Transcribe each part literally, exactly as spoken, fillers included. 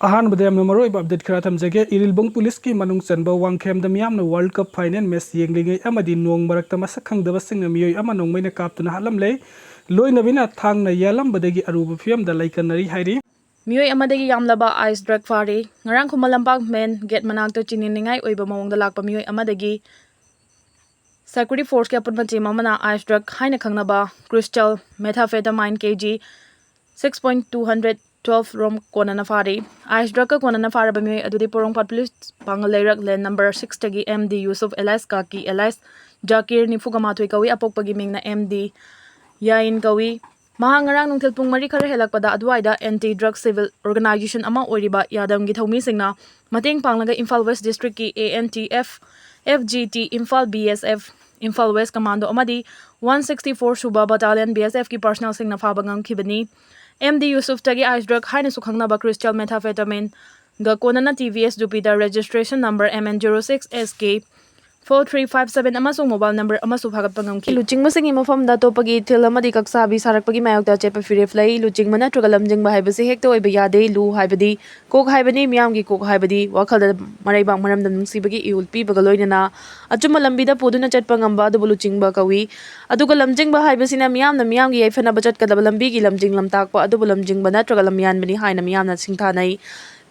ꯑꯍꯥꯟꯕꯗ ꯌꯥꯝꯅ ꯃꯔꯨꯑꯣꯏꯕ ꯑꯞꯗꯦꯠ ꯈꯔ ꯊꯝꯖꯒꯦ꯫ ꯏꯔꯤꯜꯕꯨꯡ ꯄꯨꯂꯤꯁꯀꯤ ꯃꯅꯨꯡ ꯆꯟꯕ ꯋꯥꯡꯈꯦꯝꯗ ꯃꯤꯌꯥꯝꯅ ꯋꯥꯔꯜ ꯀꯞ ꯐꯥꯏꯅꯦꯜ ꯃꯦꯆ ꯌꯦꯡꯂꯤꯉꯩ ꯑꯃꯗꯤ ꯅꯣꯡ ꯃꯔꯛꯇ ꯃꯁꯛ ꯈꯪꯗꯕꯁꯤꯡꯅ ꯃꯤꯑꯣꯏ ꯑꯃ ꯅꯣꯡꯃꯩꯅ ꯀꯥꯞꯇꯨꯅ ꯍꯥꯠꯂꯝꯂꯦ꯫ ꯂꯣꯏꯅꯕꯤꯅ ꯊꯥꯡꯅ ꯌꯥꯜꯂꯝꯕꯗꯒꯤ ꯑꯔꯨꯕ ꯐꯤꯕꯝꯗ ꯂꯩꯀꯟꯅꯔꯤ ꯍꯥꯏꯔꯤ꯫ ꯃꯤꯑꯣꯏ ꯑꯃꯗꯒꯤ ꯌꯥꯝꯂꯕ ꯑꯥꯏꯁ ꯗ꯭ꯔꯒ ꯐꯥꯔꯤ꯫ ꯉꯔꯥꯡ ꯈꯨꯃꯟ ꯂꯝꯄꯥꯛ ꯃꯦꯟ ꯒꯦꯠ ꯃꯅꯥꯛꯇ ꯆꯤꯡꯅꯅꯤꯡꯉꯥꯏ ꯑꯣꯏꯕ ꯃꯑꯣꯡꯗ ꯂꯥꯛꯄ ꯃꯤꯑꯣꯏ ꯑꯃꯗꯒꯤ ꯁꯦꯀ꯭ꯌꯨꯔꯤꯇꯤ ꯐꯣꯔꯁꯀꯤ ꯑꯄꯨꯟꯕ ꯇꯤꯝ ꯑꯃꯅ ꯑꯥꯏꯁ ꯗ꯭ꯔꯒ ꯍꯥꯏꯅ ꯈꯪꯅꯕ crystal methamphetamine K G six point two hundred twelve ꯔꯣꯝ ꯀꯣꯟꯅꯅ ꯐꯥꯔꯤ꯫ ꯑꯥꯏꯁ ꯗ꯭ꯔꯒꯀ ꯀꯣꯟꯅꯅ ꯐꯥꯔꯕ ꯃꯤꯑꯣꯏ ꯑꯗꯨꯗꯤ ꯄꯣꯔꯣꯝꯄꯥꯠ ꯄꯨꯂꯤꯁ ꯄꯥꯡꯒꯜ ꯂꯩꯔꯛ ꯂꯦꯟ ꯅꯝꯕꯔ ꯁꯤꯛꯁꯇꯒꯤ ꯑꯦꯝ ꯗꯤ ꯌꯨꯁꯨꯐ ꯑꯦꯂꯥꯏꯁ ꯀꯥꯀꯤ ꯑꯦꯂꯥꯏꯁ ꯖꯥꯀꯤꯔ ꯅꯤꯐꯨꯒ ꯃꯥꯊꯣꯏ ꯀꯧꯏ꯫ ꯑꯄꯣꯛꯄꯒꯤ ꯃꯤꯡꯅ ꯑꯦꯝ ꯗꯤ ꯌꯥꯏꯟ ꯀꯧꯏ꯫ ꯃꯍꯥꯛ ꯉꯔꯥꯡ ꯅꯨꯡꯊꯤꯜ ꯄꯨꯡ ꯃꯔꯤ ꯈꯔ ꯍꯦꯜꯂꯛꯄꯗ ꯑꯗꯨꯋꯥꯏꯗ ꯑꯦꯟꯇꯤ ꯗ꯭ꯔꯒ ꯁꯤꯚꯤꯜ ꯑꯣꯔꯒꯅꯥꯏꯖꯦꯁꯟ ꯑꯃ ꯑꯣꯏꯔꯤꯕ ꯌꯥꯗꯝꯒꯤ ꯊꯧꯃꯤꯁꯤꯡꯅ ꯃꯇꯦꯡ ꯄꯥꯡꯂꯒ ꯏꯝꯐꯥꯜ ꯋꯦꯁ ꯗꯤꯁꯇ꯭ꯔꯤꯛꯀꯤ A N T F, F G T, Imphal B S F, Imphal west commando ꯑꯃꯗꯤ ꯋꯥꯟ ꯁꯤꯛꯁꯇꯤ ꯐꯣꯔ ꯁꯨꯕ ꯕꯇꯥꯂꯤꯌꯟ ꯕꯤ ꯑꯦꯁ ꯑꯦꯐꯀꯤ ꯄꯥꯔꯁꯅꯦꯜꯁꯤꯡꯅ ꯐꯥꯕ ꯉꯝꯈꯤꯕꯅꯤ꯫ ꯑꯦꯝ ꯗꯤ ꯌꯨꯁꯨꯐꯇꯒꯤ ꯑꯥꯏꯁ ꯗ꯭ꯔꯒ ꯍꯥꯏꯅꯁꯨ ꯈꯪꯅꯕ ꯀ꯭ꯔꯤꯁꯇꯦꯜ ꯃꯦꯊꯥꯐꯦꯇꯥꯃꯤꯟꯒ ꯀꯣꯟꯅꯅ T V S Jupiter registration number M N zero six S K four three five seven ꯑꯃꯁꯨꯡ ꯃꯣꯕꯥꯏꯜ ꯅꯝꯕꯔ ꯑꯃꯁꯨ ꯐꯥꯒꯠꯄ ꯉꯝꯈꯤ꯫ ꯂꯨꯆꯤꯡꯕꯁꯤꯡꯒꯤ ꯃꯐꯝꯗ ꯑꯇꯣꯞꯄꯒꯤ ꯏꯊꯤꯜ ꯑꯃꯗꯤ ꯀꯛꯆꯥꯕꯤ ꯁꯥꯔꯛꯄꯒꯤ ꯃꯥꯌꯣꯛꯇ ꯑꯆꯦꯠꯄ ꯐꯤꯔꯦꯞ ꯂꯩ꯫ ꯂꯨꯆꯤꯡꯕ ꯅꯠꯇ꯭ꯔꯒ ꯂꯝꯖꯤꯡꯕ ꯍꯥꯏꯕꯁꯤ ꯍꯦꯛꯇ ꯑꯣꯏꯕ ꯌꯥꯗꯦ꯫ ꯂꯨ ꯍꯥꯏꯕꯗꯤ ꯀꯣꯛ ꯍꯥꯏꯕꯅꯤ꯫ ꯃꯤꯌꯥꯝꯒꯤ ꯀꯣꯛ ꯍꯥꯏꯕꯗꯤ ꯋꯥꯈꯜꯗ ꯃꯔꯩꯕꯥꯛ ꯃꯔꯝꯗꯝ ꯅꯨꯡꯁꯤꯕꯒꯤ ꯏꯍꯨꯜ ꯄꯤꯕꯒ ꯂꯣꯏꯅꯅ ꯑꯆꯨꯝꯕ ꯂꯝꯕꯤꯗ ꯄꯨꯗꯨꯅ ꯆꯠꯄ ꯉꯝꯕ ꯑꯗꯨꯕꯨ ꯂꯨꯆꯤꯡꯕ ꯀꯧꯏ꯫ ꯑꯗꯨꯒ ꯂꯝꯖꯤꯡꯕ ꯍꯥꯏꯕꯁꯤꯅ ꯃꯤꯌꯥꯝꯅ ꯃꯤꯌꯥꯝꯒꯤ ꯌꯥꯏꯐꯅꯕ ꯆꯠꯀꯗꯕ ꯂꯝꯕꯤꯒꯤ ꯂꯝꯖꯤꯡ ꯂꯝꯇꯥꯛꯄ ꯑꯗꯨꯕꯨ ꯂꯝꯖꯤꯡꯕ ꯅꯠꯇ꯭ꯔꯒ ꯂꯝꯌꯥꯟꯕꯅꯤ ꯍꯥꯏꯅ ꯃꯤꯌꯥꯝꯅ ꯁꯤꯡꯊꯥꯅꯩ꯫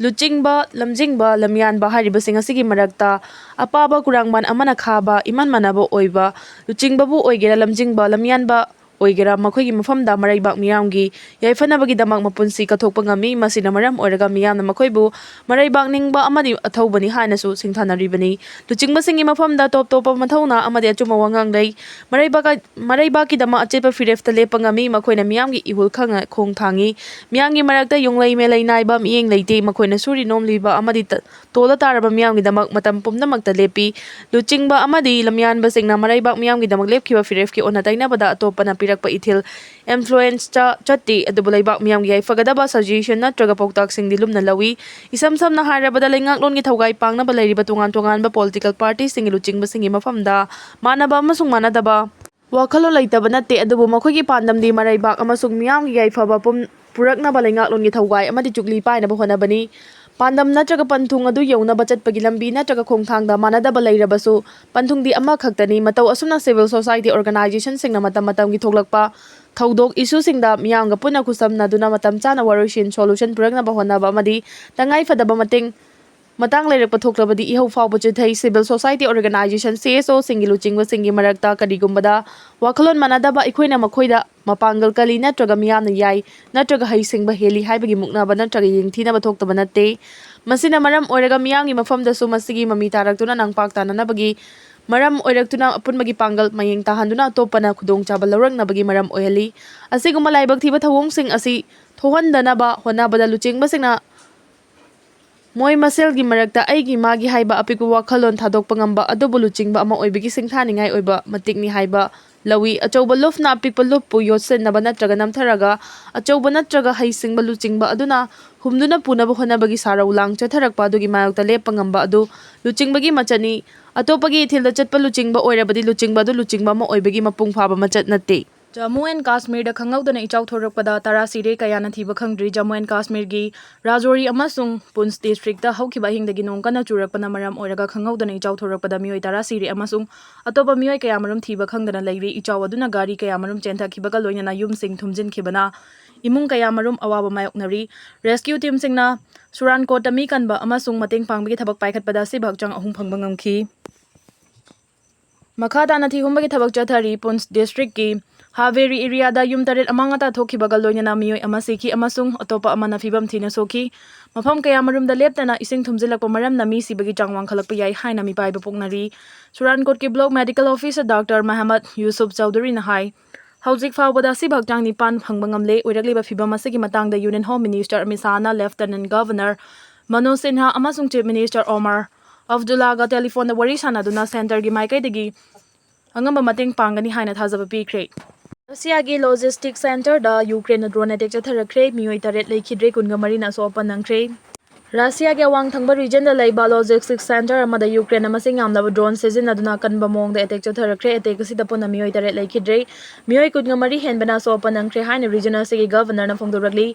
ꯂꯨꯆꯤꯡꯕ, ꯂꯝꯖꯤꯡꯕ, ꯂꯝꯌꯥꯟꯕ ꯍꯥꯏꯔꯤꯕꯁꯤꯡ ꯑꯁꯤꯒꯤ ꯃꯔꯛꯇ ꯑꯄꯥꯕ ꯀꯨꯔꯥꯡꯕꯥꯟ ꯑꯃꯅ ꯈꯥꯕ, ꯏꯃꯥꯟ ꯃꯥꯟꯅꯕ ꯑꯣꯏꯕ, ꯂꯨꯆꯤꯡꯕꯕꯨ ꯑꯣꯏꯒꯦꯔꯥ, ꯂꯝꯖꯤꯡꯕ, ꯂꯝꯌꯥꯟꯕ ꯑꯣꯏꯒꯦꯔꯥ, ꯃꯈꯣꯏꯒꯤ ꯃꯐꯝꯗ ꯃꯔꯩꯕꯥꯛ ꯃꯤꯌꯥꯝꯒꯤ ꯌꯥꯏꯐꯅꯕꯒꯤꯗꯃꯛ ꯃꯄꯨꯟꯁꯤ ꯀꯠꯊꯣꯛꯄ ꯉꯝꯃꯤ꯫ ꯃꯁꯤꯅ ꯃꯔꯝ ꯑꯣꯏꯔꯒ ꯃꯤꯌꯥꯝꯅ ꯃꯈꯣꯏꯕꯨ ꯃꯔꯩꯕꯥꯛ ꯅꯤꯡꯕ ꯑꯃꯗꯤ ꯑꯊꯧꯕꯅꯤ ꯍꯥꯏꯅꯁꯨ ꯁꯤꯡꯊꯥꯅꯔꯤꯕꯅꯤ꯫ ꯂꯨꯆꯤꯡꯕꯁꯤꯡꯒꯤ ꯃꯐꯝꯗ ꯇꯣꯞ ꯇꯣꯞꯄ ꯃꯊꯧꯅꯥ ꯑꯃꯗꯤ ꯑꯆꯨꯝꯕ ꯋꯥꯉꯥꯡ ꯂꯩ꯫ ꯃꯔꯩꯕꯥꯛ, ꯃꯔꯩꯕꯥꯛꯀꯤꯗꯃꯛ ꯑꯆꯦꯠꯄ ꯐꯤꯔꯦꯞꯇ ꯂꯦꯞꯄ ꯉꯝꯃꯤ꯫ ꯃꯈꯣꯏꯅ ꯃꯤꯌꯥꯝꯒꯤ ꯏꯍꯨꯜ ꯈꯪꯅ ꯈꯣꯡ ꯊꯥꯡꯏ꯫ ꯃꯤꯌꯥꯝꯒꯤ ꯃꯔꯛꯇ ꯌꯨꯝꯂꯩ ꯃꯦꯂꯩ ꯅꯥꯏꯕ ꯃꯤꯠꯌꯦꯡ ꯂꯩꯇꯦ꯫ ꯃꯈꯣꯏꯅ ꯁꯨꯔꯤ ꯅꯣꯝꯂꯤꯕ ꯑꯃꯗꯤ ꯇ-, ꯇꯣꯜꯂ ꯇꯥꯔꯕ ꯃꯤꯌꯥꯝꯒꯤꯗꯃꯛ ꯃꯇꯝ ꯄꯨꯝꯅꯃꯛꯇ ꯂꯦꯞꯄꯤ꯫ ꯂꯨꯆꯤꯡꯕ ꯑꯃꯗꯤ ꯂꯝꯌꯥꯟꯕꯁꯤꯡꯅ ꯃꯔꯩꯕꯥꯛ ꯃꯤꯌꯥꯝꯒꯤꯗꯃꯛ ꯂꯦꯞꯈꯤꯕ ꯐꯤꯔꯦꯞꯀꯤ ꯑꯣꯟꯅ ꯇꯩꯅꯕꯗ ꯑꯇꯣꯞꯄꯅ ꯄꯤꯔꯛꯄ ꯏꯊꯤꯜ, ꯏꯟꯐ꯭ꯂꯨꯌꯦꯟꯁꯇ ꯆꯠꯇꯦ꯫ ꯑꯗꯨꯕꯨ ꯂꯩꯕꯥꯛ ꯃꯤꯌꯥꯝꯒꯤ ꯌꯥꯏꯐꯒꯗꯕ ꯁꯖꯦꯁꯟ ꯅꯠꯇ꯭ꯔꯒ ꯄꯥꯎꯇꯥꯛꯁꯤꯡꯗꯤ ꯂꯨꯝꯅ ꯂꯧꯏ꯫ ꯏꯁꯝ ꯁꯝꯅ ꯍꯥꯏꯔꯕꯗ, ꯂꯩꯉꯥꯛꯂꯣꯟꯒꯤ ꯊꯧꯒꯥꯏ ꯄꯥꯡꯅꯕ ꯂꯩꯔꯤꯕ ꯇꯣꯉꯥꯟ ꯇꯣꯉꯥꯟꯕ ꯄꯣꯂꯤꯇꯤꯀꯦꯜ ꯄꯥꯔꯇꯤꯁꯤꯡꯒꯤ ꯂꯨꯆꯤꯡꯕꯁꯤꯡꯒꯤ ꯃꯐꯝꯗ ꯃꯥꯟꯅꯕ ꯑꯃꯁꯨꯡ ꯃꯥꯟꯅꯗꯕ ꯋꯥꯈꯜꯂꯣꯟ ꯂꯩꯇꯕ ꯅꯠꯇꯦ, ꯑꯗꯨꯕꯨ ꯃꯈꯣꯏꯒꯤ ꯄꯥꯟꯗꯝꯗꯤ ꯃꯔꯩꯕꯥꯛ ꯑꯃꯁꯨꯡ ꯃꯤꯌꯥꯝꯒꯤ ꯌꯥꯏꯐꯕ ꯄꯨꯝ-, ꯄꯨꯔꯛꯅꯕ ꯂꯩꯉꯥꯛꯂꯣꯟꯒꯤ ꯊꯧꯒꯥꯏ ꯑꯃꯗꯤ ꯆꯨꯛꯂꯤ ꯄꯥꯏꯅꯕ ꯍꯣꯠꯅꯕꯅꯤ꯫ ꯄꯥꯟꯗꯝ ꯅꯠꯇ꯭ꯔꯒ ꯄꯟꯊꯨꯡ ꯑꯗꯨ ꯌꯧꯅꯕ ꯆꯠꯄꯒꯤ ꯂꯝꯕꯤ ꯅꯠꯇ꯭ꯔꯒ ꯈꯣꯡꯊꯥꯡꯗ ꯃꯥꯟꯅꯗꯕ ꯂꯩꯔꯕꯁꯨ, ꯄꯟꯊꯨꯡꯗꯤ ꯑꯃꯈꯛꯇꯅꯤ꯫ ꯃꯇꯧ ꯑꯁꯨꯝꯅ civil society organizationꯁꯤꯡꯅ ꯃꯇꯝ ꯃꯇꯝꯒꯤ ꯊꯣꯛꯂꯛꯄ ꯊꯧꯗꯣꯛ issueꯁꯤꯡꯗ ꯃꯤꯌꯥꯝꯒ ꯄꯨꯟꯅ ꯈꯨꯠꯁꯝꯅꯗꯨꯅ ꯃꯇꯝ ꯆꯥꯅ ꯋꯥꯔꯣꯏꯁꯤꯟ solution ꯄꯨꯔꯛꯅꯕ ꯍꯣꯠꯅꯕ ꯑꯃꯗꯤ ꯇꯉꯥꯏ ꯐꯗꯕ ꯃꯇꯦꯡ ꯃꯇꯥꯡ ꯂꯩꯔꯛꯄ ꯊꯣꯛꯂꯕꯗꯤ ꯏꯍꯧ ꯐꯥꯎꯕ ꯆꯤꯊꯩ꯫ Civil society organization, CSOꯁꯤꯡꯒꯤ ꯂꯨꯆꯤꯡꯕꯁꯤꯡꯒꯤ ꯃꯔꯛꯇ ꯀꯔꯤꯒꯨꯝꯕꯗ ꯋꯥꯈꯜꯂꯣꯟ ꯃꯥꯟꯅꯗꯕ, ꯑꯩꯈꯣꯏꯅ ꯃꯈꯣꯏꯗ ꯃꯄꯥꯡꯒꯜ ꯀꯜꯂꯤ ꯅꯠꯇ꯭ꯔꯒ ꯃꯤꯌꯥꯝꯅ ꯌꯥꯏ ꯅꯠꯇ꯭ꯔꯒ ꯍꯩꯁꯤꯡꯕ ꯍꯦꯜꯂꯤ ꯍꯥꯏꯕꯒꯤ ꯃꯨꯛꯅꯕ ꯅꯠꯇ꯭ꯔꯒ ꯌꯦꯡꯊꯤꯅꯕ ꯊꯣꯛꯇꯕ ꯅꯠꯇꯦ꯫ ꯃꯁꯤꯅ ꯃꯔꯝ ꯑꯣꯏꯔꯒ ꯃꯤꯌꯥꯝꯒꯤ ꯃꯐꯝꯗꯁꯨ ꯃꯁꯤꯒꯤ ꯃꯃꯤ ꯇꯥꯔꯛꯇꯨꯅ ꯅꯪꯄꯥꯛ ꯇꯥꯅꯅꯕꯒꯤ ꯃꯔꯝ ꯑꯣꯏꯔꯛꯇꯨꯅ ꯑꯄꯨꯟꯕꯒꯤ ꯄꯥꯡꯒꯜ ꯃꯌꯦꯡ ꯇꯥꯍꯟꯗꯨꯅ ꯑꯇꯣꯞꯄꯅ ꯈꯨꯗꯣꯡꯆꯥꯕ ꯂꯧꯔꯛꯅꯕꯒꯤ ꯃꯔꯝ ꯑꯣꯏꯍꯜꯂꯤ꯫ ꯑꯁꯤꯒꯨꯝꯕ ꯂꯥꯏꯕꯛ ꯊꯤꯕ ꯊꯧꯑꯣꯡꯁꯤꯡ ꯑꯁꯤ ꯊꯣꯛꯍꯟꯗꯅꯕ ꯍꯣꯠꯅꯕꯗ ꯂꯨꯆꯤꯡꯕꯁꯤꯡꯅ ꯃꯣꯏ ꯃꯁꯦꯜꯒꯤ ꯃꯔꯛꯇ ꯑꯩꯒꯤ ꯃꯥꯒꯤ ꯍꯥꯏꯕ ꯑꯄꯤꯛꯄ ꯋꯥꯈꯜꯂꯣꯟ ꯊꯥꯗꯣꯛꯄ ꯉꯝꯕ ꯑꯗꯨꯕꯨ ꯂꯨꯆꯤꯡꯕ ꯑꯃ ꯑꯣꯏꯕꯒꯤ ꯁꯤꯡꯊꯥꯅꯤꯡꯉꯥꯏ ꯑꯣꯏꯕ ꯃꯇꯤꯛꯅꯤ ꯍꯥꯏꯕ ꯂꯧꯏ꯫ ꯑꯆꯧꯕ ꯂꯨꯞꯅ ꯑꯄꯤꯛꯄ ꯂꯨꯞꯄꯨ ꯌꯣꯠꯁꯤꯟꯅꯕ ꯅꯠꯇ꯭ꯔꯒ ꯅꯝꯊꯔꯒ ꯑꯆꯧꯕ ꯅꯠꯇ꯭ꯔꯒ ꯍꯩꯁꯤꯡꯕ ꯂꯨꯆꯤꯡꯕ ꯑꯗꯨꯅ ꯍꯨꯝꯗꯨꯅ ꯄꯨꯅꯕ ꯍꯣꯠꯅꯕꯒꯤ ꯁꯥꯔꯧ ꯂꯥꯡ ꯆꯠꯊꯔꯛꯄ ꯑꯗꯨꯒꯤ ꯃꯥꯌꯣꯛꯇ ꯂꯦꯞꯄ ꯉꯝꯕ ꯑꯗꯨ ꯂꯨꯆꯤꯡꯕꯒꯤ ꯃꯆꯠꯅꯤ꯫ ꯑꯇꯣꯞꯄꯒꯤ ꯏꯊꯤꯜꯗ ꯆꯠꯄ ꯂꯨꯆꯤꯡꯕ ꯑꯣꯏꯔꯕꯗꯤ ꯂꯨꯆꯤꯡꯕ ꯑꯗꯨ ꯂꯨꯆꯤꯡꯕ ꯑꯃ ꯑꯣꯏꯕꯒꯤ ꯃꯄꯨꯡ ꯐꯥꯕ ꯃꯆꯠ ꯅꯠꯇꯦ꯫ ꯖꯝꯃꯨ ꯑꯦꯟ ꯀꯥꯁꯃꯤꯔꯗ ꯈꯪꯍꯧꯗꯅ ꯏꯆꯥꯎ ꯊꯣꯔꯛꯄꯗ ꯇꯔꯥ ꯁꯤꯔꯦ, ꯀꯌꯥꯅ ꯊꯤꯕ ꯈꯪꯗ꯭ꯔꯤ꯫ ꯖꯝꯃꯨ ꯑꯦꯟ ꯀꯥꯁꯃꯤꯔꯒꯤ ꯔꯥꯖꯣꯔꯤ ꯑꯃꯁꯨꯡ ꯄꯨꯟꯁ ꯗꯤꯁꯇ꯭ꯔꯤꯛꯇ ꯍꯧꯈꯤꯕ ꯑꯍꯤꯡꯗꯒꯤ ꯅꯣꯡ ꯀꯟꯅ ꯆꯨꯔꯛꯄꯅ ꯃꯔꯝ ꯑꯣꯏꯔꯒ ꯈꯪꯍꯧꯗꯅ ꯏꯆꯥꯎ ꯊꯣꯔꯛꯄꯗ ꯃꯤꯑꯣꯏ ꯇꯔꯥ ꯁꯤꯔꯦ ꯑꯃꯁꯨꯡ ꯑꯇꯣꯞꯄ ꯃꯤꯑꯣꯏ ꯀꯌꯥꯃꯔꯨꯝ ꯊꯤꯕ ꯈꯪꯗꯅ ꯂꯩꯔꯤ꯫ ꯏꯆꯥꯎ ꯑꯗꯨꯅ ꯒꯥꯔꯤ ꯀꯌꯥꯃꯔꯨꯝ ꯆꯦꯟꯊꯈꯤꯕꯒ ꯂꯣꯏꯅꯅ ꯌꯨꯝꯁꯤꯡ ꯊꯨꯝꯖꯤꯟꯈꯤꯕꯅ ꯏꯃꯨꯡ ꯀꯌꯥꯃꯔꯨꯝ ꯑꯋꯥꯕ ꯃꯥꯌꯣꯛꯅꯔꯤ꯫ ꯔꯦꯁꯀ꯭ꯌꯨ ꯇꯤꯝꯁꯤꯡꯅ ꯁꯨꯔꯥꯟꯀꯣꯠꯇ ꯃꯤ ꯀꯟꯕ ꯑꯃꯁꯨꯡ ꯃꯇꯦꯡ ꯄꯥꯡꯕꯒꯤ ꯊꯕꯛ ꯄꯥꯏꯈꯠꯄꯗ ꯑꯁꯤꯕ ꯍꯛꯆꯥꯡ ꯑꯍꯨꯝ ꯐꯪꯕ ꯉꯝꯈꯤ꯫ ꯃꯈꯥ ꯇꯥꯅ ꯊꯤꯍꯨꯝꯕꯒꯤ ꯊꯕꯛ ꯆꯠꯊꯔꯤ꯫ ꯄꯨꯟꯁ ꯗꯤꯁꯇ꯭ꯔꯤꯛꯀꯤ ꯍꯥꯕꯦꯔꯤ ꯑꯦꯔꯤꯌꯥꯗ ꯌꯨꯝ ꯇꯔꯦꯠ ꯑꯃꯥꯡ ꯑꯇꯥ ꯊꯣꯛꯈꯤꯕꯒ ꯂꯣꯏꯅꯅ ꯃꯤꯑꯣꯏ ꯑꯃ ꯁꯤꯈꯤ ꯑꯃꯁꯨꯡ ꯑꯇꯣꯞꯄ ꯑꯃꯅ ꯐꯤꯕꯝ ꯊꯤꯅ ꯁꯣꯛꯈꯤ꯫ ꯃꯐꯝ ꯀꯌꯥꯃꯔꯨꯝꯗ ꯂꯦꯞꯇꯅ ꯏꯁꯤꯡ ꯊꯨꯝꯖꯤꯜꯂꯛꯄ ꯃꯔꯝꯅ ꯃꯤ ꯁꯤꯕꯒꯤ ꯆꯥꯡ ꯋꯥꯡꯈꯠꯂꯛꯄ ꯌꯥꯏ ꯍꯥꯏꯅ ꯃꯤꯄꯥꯏꯕ ꯄꯣꯛꯅꯔꯤ꯫ ꯁꯨꯔꯥꯟꯀꯣꯠꯀꯤ block medical officer doctor ꯃꯍꯃꯗ Yusuf ꯆꯧꯙꯨꯔꯤꯅ ꯍꯥꯏ, ꯍꯧꯖꯤꯛ ꯐꯥꯎꯕꯗ ꯑꯁꯤꯕ ꯍꯛꯆꯥꯡ ꯅꯤꯄꯥꯟ ꯐꯪꯕ ꯉꯝꯂꯦ꯫ ꯑꯣꯏꯔꯛꯂꯤꯕ ꯐꯤꯕꯝ ꯑꯁꯤꯒꯤ ꯃꯇꯥꯡꯗ ꯌꯨꯅꯤꯌꯟ ꯍꯣꯝ ꯃꯤꯅꯤꯁꯇꯔ ꯑꯃꯤꯠ ꯁꯥꯍꯅ ꯂꯦꯐꯇꯅꯦꯟ ꯒꯚꯔꯅꯔ ꯃꯅꯣꯖ ꯁꯤꯟꯍꯥ ꯑꯃꯁꯨꯡ ꯆꯤꯐ ꯃꯤꯅꯤꯁꯇꯔ ꯑꯣꯃꯔ ꯑꯕꯗꯨꯜꯂꯥꯒ ꯇꯦꯂꯤꯐꯣꯟꯗ ꯋꯥꯔꯤ ꯁꯥꯟꯅꯗꯨꯅ ꯁꯦꯟꯇꯔꯒꯤ ꯃꯥꯏꯀꯩꯗꯒꯤ ꯑꯉꯝꯕ ꯃꯇꯦꯡ ꯄꯥꯡꯒꯅꯤ ꯍꯥꯏꯅ ꯊꯥꯖꯕ ꯄꯤꯈ꯭ꯔꯦ꯫ ꯔꯁꯤꯌꯥꯒꯤ ꯂꯣꯖꯤꯁꯇꯤꯛ ꯁꯦꯟꯇꯔꯗ ꯌꯨꯀ꯭ꯔꯦꯟꯅ ꯗ꯭ꯔꯣꯟ ꯑꯦꯇꯦꯛ ꯆꯠꯊꯔꯛꯈ꯭ꯔꯦ꯫ ꯃꯤꯑꯣꯏ ꯇꯔꯦꯠ ꯂꯩꯈꯤꯗ꯭ꯔꯦ, ꯀꯨꯟꯒ ꯃꯔꯤꯅ ꯑꯁꯣꯛ ꯑꯄꯟ ꯅꯪꯈ꯭ꯔꯦ꯫ ꯔꯁꯤꯌꯥꯒꯤ ꯑꯋꯥꯡ ꯊꯪꯕ ꯔꯤꯖꯟꯗ ꯂꯩꯕ ꯂꯣꯖꯤꯁꯇꯤꯛ ꯁꯦꯟꯇꯔ ꯑꯃꯗ ꯌꯨꯀ꯭ꯔꯦꯟꯅ ꯃꯁꯤꯡ ꯌꯥꯝꯂꯕ ꯗ꯭ꯔꯣꯟ ꯁꯤꯖꯤꯟꯅꯗꯨꯅ ꯑꯀꯟꯕ ꯃꯑꯣꯡꯗ ꯑꯦꯇꯦꯛ ꯆꯠꯊꯔꯛꯈ꯭ꯔꯦ꯫ ꯑꯦꯇꯦꯛ ꯑꯁꯤꯗ ꯄꯨꯟꯅ ꯃꯤꯑꯣꯏ ꯇꯔꯦꯠ ꯂꯩꯈꯤꯗ꯭ꯔꯦ꯫ ꯃꯤꯑꯣꯏ ꯀꯨꯟꯒ ꯃꯔꯤ ꯍꯦꯟꯕꯅ ꯑꯁꯣꯛ ꯑꯄꯟ ꯅꯪꯈ꯭ꯔꯦ ꯍꯥꯏꯅ ꯔꯤꯖꯟ ꯑꯁꯤꯒꯤ ꯒꯚꯔꯅꯔꯅ ꯐꯣꯡꯗꯣꯔꯛꯂꯤ꯫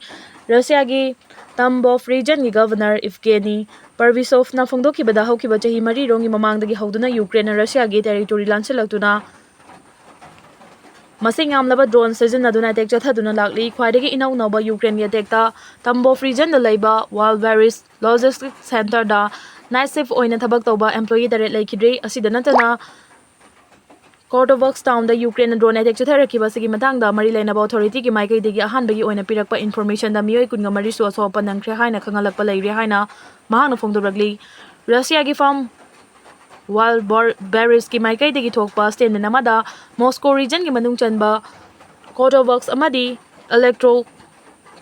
ꯔꯁꯤꯌꯥꯒꯤ ꯇꯝꯕꯣꯐ ꯔꯤꯖꯟꯒꯤ ꯒꯚꯔꯅꯔ ꯏꯐꯒꯦꯅꯤ ꯄꯔꯕꯤꯁꯣꯐꯅ ꯐꯣꯡꯗꯣꯛꯈꯤꯕꯗ ꯍꯧꯈꯤꯕ ꯆꯍꯤ ꯃꯔꯤꯔꯣꯝꯒꯤ ꯃꯃꯥꯡꯗꯒꯤ ꯍꯧꯗꯨꯅ ꯌꯨꯀ꯭ꯔꯦꯟꯅ ꯔꯁꯤꯌꯥꯒꯤ ꯇꯦꯔꯤꯇꯣꯔꯤ ꯂꯥꯟꯁꯤꯜꯂꯛꯇꯨꯅ ꯃꯁꯤꯡ ꯌꯥꯝꯂꯕ ꯗ꯭ꯔꯣꯟ ꯁꯤꯖꯤꯟꯅꯗꯨꯅ ꯑꯦꯇꯦꯛ ꯆꯠꯊꯗꯨꯅ ꯂꯥꯛꯂꯤ꯫ ꯈ꯭ꯋꯥꯏꯗꯒꯤ ꯏꯅꯧ ꯅꯧꯕ ꯌꯨꯀ꯭ꯔꯦꯟꯒꯤ ꯑꯦꯇꯦꯛꯇ ꯇꯝꯕꯣꯐ ꯔꯤꯖꯟꯗ ꯂꯩꯕ ꯋꯥꯜ ꯕꯦꯔꯤꯁ ꯂꯣꯖꯤꯁꯇꯤꯛ ꯁꯦꯟꯇꯔꯗ ꯅꯥꯏꯠ ꯁꯤꯐ ꯑꯣꯏꯅ ꯊꯕꯛ ꯇꯧꯕ ꯑꯦꯝꯄ꯭ꯂꯣꯌꯤ ꯇꯔꯦꯠ ꯂꯩꯈꯤꯗ꯭ꯔꯦ꯫ ꯑꯁꯤꯗ ꯅꯠꯇꯅ ꯀꯣꯔꯇꯣꯕꯛꯁ ꯇꯥꯎꯟꯗ ꯌꯨꯀ꯭ꯔꯦꯟꯅ ꯗ꯭ꯔꯣꯟ ꯑꯦꯇꯦꯛ ꯆꯠꯊꯔꯛꯈꯤꯕ ꯑꯁꯤꯒꯤ ꯃꯇꯥꯡꯗ ꯃꯔꯤ ꯂꯩꯅꯕ ꯑꯣꯊꯣꯔꯤꯇꯤꯒꯤ ꯃꯥꯏꯀꯩꯗꯒꯤ ꯑꯍꯥꯟꯕꯒꯤ ꯑꯣꯏꯅ ꯄꯤꯔꯛꯄ ꯏꯟꯐꯣꯔꯃꯦꯁꯟꯗ ꯃꯤꯑꯣꯏ ꯀꯨꯟꯒ ꯃꯔꯤꯁꯨ ꯑꯁꯣꯛ ꯑꯄꯟ ꯅꯪꯈ꯭ꯔꯦ ꯍꯥꯏꯅ ꯈꯪꯍꯜꯂꯛꯄ ꯂꯩꯔꯦ ꯍꯥꯏꯅ ꯃꯍꯥꯛꯅ ꯐꯣꯡꯗꯣꯔꯛꯂꯤ꯫ ꯔꯁꯤꯌꯥꯒꯤ ꯐꯥꯝ ꯋꯥꯜ ꯕꯣꯔ-, ꯕꯦꯔꯤꯁꯀꯤ ꯃꯥꯏꯀꯩꯗꯒꯤ ꯊꯣꯛꯄ ꯁ꯭ꯇꯦꯠꯃꯦꯟ ꯑꯃꯗ ꯃꯣꯁꯀꯣ ꯔꯤꯖꯟꯒꯤ ꯃꯅꯨꯡ ꯆꯟꯕ ꯀꯣꯔꯇꯣꯕꯛꯁ ꯑꯃꯗꯤ ꯏꯂꯦꯛꯇ꯭ꯔꯣ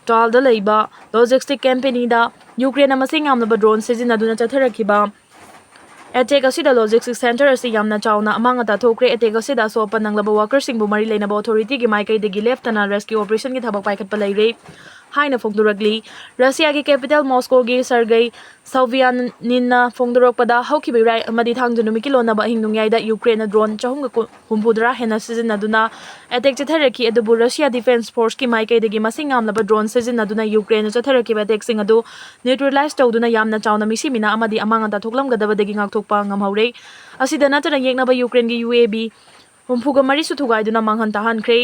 ꯇꯥꯜꯗ ꯂꯩꯕ ꯂꯣꯖꯤꯁꯇꯤꯛ ꯀꯝꯄꯦꯅꯤꯗ ꯌꯨꯀ꯭ꯔꯦꯟꯅ ꯃꯁꯤꯡ ꯌꯥꯝꯂꯕ ꯗ꯭ꯔꯣꯟ ꯁꯤꯖꯤꯟꯅꯗꯨꯅ ꯆꯠꯊꯔꯛꯈꯤꯕ ꯑꯦꯇꯦꯛ ꯑꯁꯤꯗ ꯂꯣꯖꯤꯁꯇꯤꯛ ꯁꯦꯟꯇꯔ ꯑꯁꯤ ꯌꯥꯝꯅ ꯆꯥꯎꯅ ꯑꯃꯥꯡ ꯑꯇꯥ ꯊꯣꯛꯈ꯭ꯔꯦ꯫ ꯑꯦꯇꯦꯛ ꯑꯁꯤꯗ ꯑꯁꯣꯛ ꯑꯄꯟ ꯅꯪꯂꯕ ꯋꯥꯀꯔꯁꯤꯡꯕꯨ ꯃꯔꯤ ꯂꯩꯅꯕ ꯑꯣꯊꯣꯔꯤꯇꯤꯒꯤ ꯃꯥꯏꯀꯩꯗꯒꯤ ꯂꯦꯞꯇꯅ ꯔꯦꯁꯀ꯭ꯌꯨ ꯑꯣꯄꯔꯦꯁꯟꯒꯤ ꯊꯕꯛ ꯄꯥꯏꯈꯠꯄ ꯂꯩꯔꯦ ꯍꯥꯏꯅ ꯐꯣꯡꯗꯣꯔꯛꯂꯤ꯫ ꯔꯁꯤꯌꯥꯒꯤ ꯀꯦꯄꯤꯇꯦꯜ ꯃꯣꯁꯀꯣꯒꯤ ꯁꯔꯒꯩ ꯁꯣꯚꯤꯌꯥꯅꯤꯟꯅ ꯐꯣꯡꯗꯣꯔꯛꯄꯗ ꯍꯧꯈꯤꯕ ꯏꯔꯥꯏ ꯑꯃꯗꯤ ꯊꯥꯡꯖ ꯅꯨꯃꯤꯠꯀꯤ ꯂꯣꯟꯅꯕ ꯑꯍꯤꯡ ꯅꯣꯡꯌꯥꯏꯗ ꯌꯨꯀ꯭ꯔꯦꯟꯅ ꯗ꯭ꯔꯣꯟ ꯆꯍꯨꯝꯒ ꯍꯨꯝꯐꯨꯇꯔꯥ ꯍꯦꯟꯅ ꯁꯤꯖꯤꯟꯅꯗꯨꯅ ꯑꯦꯇꯦꯛ ꯆꯠꯊꯔꯛꯈꯤ, ꯑꯗꯨꯕꯨ ꯔꯁꯤꯌꯥ ꯗꯤꯐꯦꯟꯁ ꯐꯣꯔꯁꯀꯤ ꯃꯥꯏꯀꯩꯗꯒꯤ ꯃꯁꯤꯡ ꯌꯥꯝꯂꯕ ꯗ꯭ꯔꯣꯟ ꯁꯤꯖꯤꯟꯅꯗꯨꯅ ꯌꯨꯀ꯭ꯔꯦꯟꯅ ꯆꯠꯊꯔꯛꯈꯤꯕ ꯑꯦꯇꯦꯛꯁꯤꯡ ꯑꯗꯨ ꯅ꯭ꯌꯨꯇ꯭ꯔꯦꯂꯥꯏꯖ ꯇꯧꯗꯨꯅ ꯌꯥꯝꯅ ꯆꯥꯎꯅ ꯃꯤꯁꯤꯃꯤꯅ ꯑꯃꯗꯤ ꯑꯃꯥꯡ ꯑꯇꯥ ꯊꯣꯛꯂꯝꯒꯗꯕꯗꯒꯤ ꯉꯥꯛꯊꯣꯛꯄ ꯉꯝꯍꯧꯔꯦ꯫ ꯑꯁꯤꯗ ꯅꯠꯇꯅ ꯌꯦꯛꯅꯕ ꯌꯨꯀ꯭ꯔꯦꯟꯒꯤ ꯌꯨ ꯑꯦ ꯚꯤ ꯍꯨꯝꯐꯨꯒ ꯃꯔꯤꯁꯨ ꯊꯨꯒꯥꯏꯗꯨꯅ ꯃꯥꯡꯍꯟ ꯇꯥꯍꯟꯈ꯭ꯔꯦ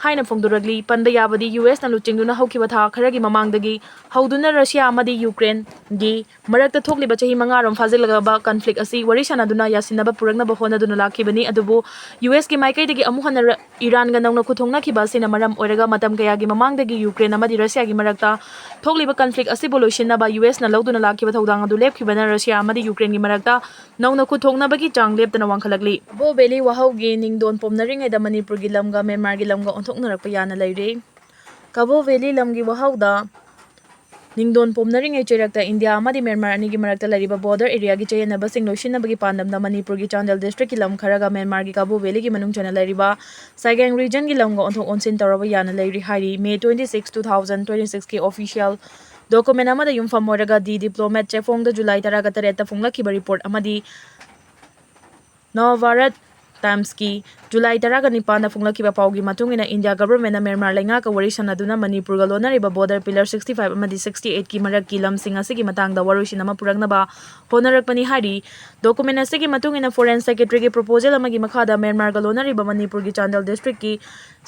ꯍꯥꯏꯅ ꯐꯣꯡꯗꯣꯔꯛꯂꯤ꯫ ꯄꯟꯕ ꯌꯥꯕꯗꯤ ꯌꯨ ꯑꯦꯁꯅ ꯂꯨꯆꯤꯡꯗꯨꯅ ꯍꯧꯈꯤꯕ ꯊꯥ ꯈꯔꯒꯤ ꯃꯃꯥꯡꯗꯒꯤ ꯍꯧꯗꯨꯅ ꯔꯁꯤꯌꯥ ꯑꯃꯗꯤ ꯌꯨꯀ꯭ꯔꯦꯟꯒꯤ ꯃꯔꯛꯇ ꯊꯣꯛꯂꯤꯕ ꯆꯍꯤ ꯃꯉꯥꯔꯣꯝ ꯐꯥꯖꯤꯜꯂꯛꯂꯕ ꯀꯟꯐ꯭ꯂꯤꯛ ꯑꯁꯤ ꯋꯥꯔꯤ ꯁꯥꯟꯅꯗꯨꯅ ꯌꯥꯁꯤꯟꯅꯕ ꯄꯨꯔꯛꯅꯕ ꯍꯣꯠꯅꯗꯨꯅ ꯂꯥꯛꯈꯤꯕꯅꯤ꯫ ꯑꯗꯨꯕꯨ ꯌꯨ ꯑꯦꯁꯀꯤ ꯃꯥꯏꯀꯩꯗꯒꯤ ꯑꯃꯨꯛ ꯍꯟꯅ ꯔ-, ꯏꯔꯥꯟꯒ ꯅꯧꯅ ꯈꯨꯠꯊꯣꯛꯅꯈꯤꯕ ꯑꯁꯤꯅ ꯃꯔꯝ ꯑꯣꯏꯔꯒ ꯃꯇꯝ ꯀꯌꯥꯒꯤ ꯃꯃꯥꯡꯗꯒꯤ ꯌꯨꯀ꯭ꯔꯦꯟ ꯑꯃꯗꯤ ꯔꯁꯤꯌꯥꯒꯤ ꯃꯔꯛꯇ ꯊꯣꯛꯂꯤꯕ ꯀꯟꯐ꯭ꯂꯤꯛ ꯑꯁꯤꯕꯨ ꯂꯣꯏꯁꯤꯟꯅꯕ ꯌꯨ ꯑꯦꯁꯅ ꯂꯧꯗꯨꯅ ꯂꯥꯛꯈꯤꯕ ꯊꯧꯗꯥꯡ ꯑꯗꯨ ꯂꯦꯞꯈꯤꯕꯅ ꯔꯁꯤꯌꯥ ꯑꯃꯗꯤ ꯌꯨꯀ꯭ꯔꯦꯟꯒꯤ ꯃꯔꯛꯇ ꯅꯧꯅ ꯈꯨꯠꯊꯣꯛꯅꯕꯒꯤ ꯆꯥꯡ ꯂꯦꯞꯇꯅ ꯋꯥꯡꯈꯠꯂꯛꯂꯤ꯫ ꯀꯥꯕꯣ ꯚꯦꯂꯤ ꯋꯥꯍꯧꯒꯤ ꯅꯤꯡꯗꯣꯟ ꯄꯣꯝꯅꯔꯤꯉꯩꯗ ꯃꯅꯤꯄꯨꯔꯒꯤ ꯂꯝꯒ ꯃ꯭ꯌꯥꯟꯃꯥꯔꯒꯤ ꯂꯝꯒ ꯑꯣꯟꯊꯣꯛꯅꯔꯛꯄ ꯌꯥꯅ ꯂꯩꯔꯦ꯫ ꯀꯥꯕꯣ ꯚꯦꯂꯤ ꯂꯝꯒꯤ ꯋꯥꯍꯧꯗ ꯅꯤꯡꯗꯣꯟ ꯄꯣꯝꯅꯔꯤꯉꯩ ꯆꯩꯔꯛꯇ ꯏꯟꯗꯤꯌꯥ ꯑꯃꯗꯤ ꯃ꯭ꯌꯥꯟꯃꯥꯔ ꯑꯅꯤꯒꯤ ꯃꯔꯛꯇ ꯂꯩꯔꯤꯕ ꯕꯣꯔꯗꯔ ꯑꯦꯔꯤꯌꯥꯒꯤ ꯆꯌꯦꯠꯅꯕꯁꯤꯡ ꯂꯣꯏꯁꯤꯟꯅꯕꯒꯤ ꯄꯥꯟꯗꯝꯗ ꯃꯅꯤꯄꯨꯔꯒꯤ ꯆꯥꯟꯗꯦꯜ ꯗꯤꯁꯇ꯭ꯔꯤꯛꯀꯤ ꯂꯝ ꯈꯔꯒ ꯃ꯭ꯌꯥꯟꯃꯥꯔꯒꯤ ꯀꯥꯕꯣ ꯚꯦꯂꯤꯒꯤ ꯃꯅꯨꯡ ꯆꯟꯅ ꯂꯩꯔꯤꯕ ꯁꯥꯏꯒꯥꯡ ꯔꯤꯖꯟꯒꯤ ꯂꯝꯒ ꯑꯣꯟꯊꯣꯛ ꯑꯣꯟꯁꯤꯟ ꯇꯧꯔꯕ ꯌꯥꯅ ꯂꯩꯔꯤ ꯍꯥꯏꯔꯤ꯫ ꯃꯦ twenty six, two thousand twenty six ꯀꯤ ꯑꯣꯐꯤꯁꯤꯌꯦꯜ Document ꯑꯃꯗ ꯌꯨꯝꯐꯝ ꯑꯣꯏꯔꯒ The Diplomat ꯆꯦꯐꯣꯡꯗ ꯖꯨꯂꯥꯏ ꯇꯔꯥꯒ ꯇꯔꯦꯠꯇ ꯐꯣꯡꯂꯛꯈꯤꯕ ꯔꯤꯄꯣꯔꯠ ꯑꯃꯗꯤ ꯅꯕꯚꯥꯔꯠ ꯇꯥꯏꯝꯁꯀꯤ ꯖꯨꯂꯥꯏ ꯇꯔꯥꯒ ꯅꯤꯄꯥꯟꯗ ꯐꯣꯡꯂꯛꯈꯤꯕ ꯄꯥꯎꯒꯤ ꯃꯇꯨꯡ ꯏꯟꯅ, ꯏꯟꯗꯤꯌꯥ ꯒꯚꯔꯟꯃꯦꯟꯠꯅ ꯃ꯭ꯌꯥꯟꯃꯥꯔ ꯂꯩꯉꯥꯛꯀ ꯋꯥꯔꯤ ꯁꯥꯅꯗꯨꯅ ꯃꯅꯤꯄꯨꯔꯒ ꯂꯣꯟꯅꯔꯤꯕ ꯕꯣꯔꯗꯔ ꯄꯤꯂꯔ sixty five ꯑꯃꯗꯤ sixty eight ꯀꯤ ꯃꯔꯛꯀꯤ ꯂꯝꯁꯤꯡ ꯑꯁꯤꯒꯤ ꯃꯇꯥꯡꯗ ꯋꯥꯔꯣꯏꯁꯤꯟ ꯑꯃ ꯄꯨꯔꯛꯅꯕ ꯍꯣꯠꯅꯔꯛꯄꯅꯤ ꯍꯥꯏꯔꯤ꯫ Document ꯑꯁꯤꯒꯤ ꯃꯇꯨꯡ ꯏꯟꯅ, ꯐꯣꯔꯦꯟ ꯁꯦꯀ꯭ꯔꯦꯇꯔꯤꯒꯤ ꯄ꯭ꯔꯣꯄꯣꯖꯦꯜ ꯑꯃꯒꯤ ꯃꯈꯥꯗ ꯃ꯭ꯌꯥꯟꯃꯥꯔꯒ ꯂꯣꯟꯅꯔꯤꯕ ꯃꯅꯤꯄꯨꯔꯒꯤ ꯆꯥꯟꯗꯦꯜ ꯗꯤꯁꯇ꯭ꯔꯤꯛꯀꯤ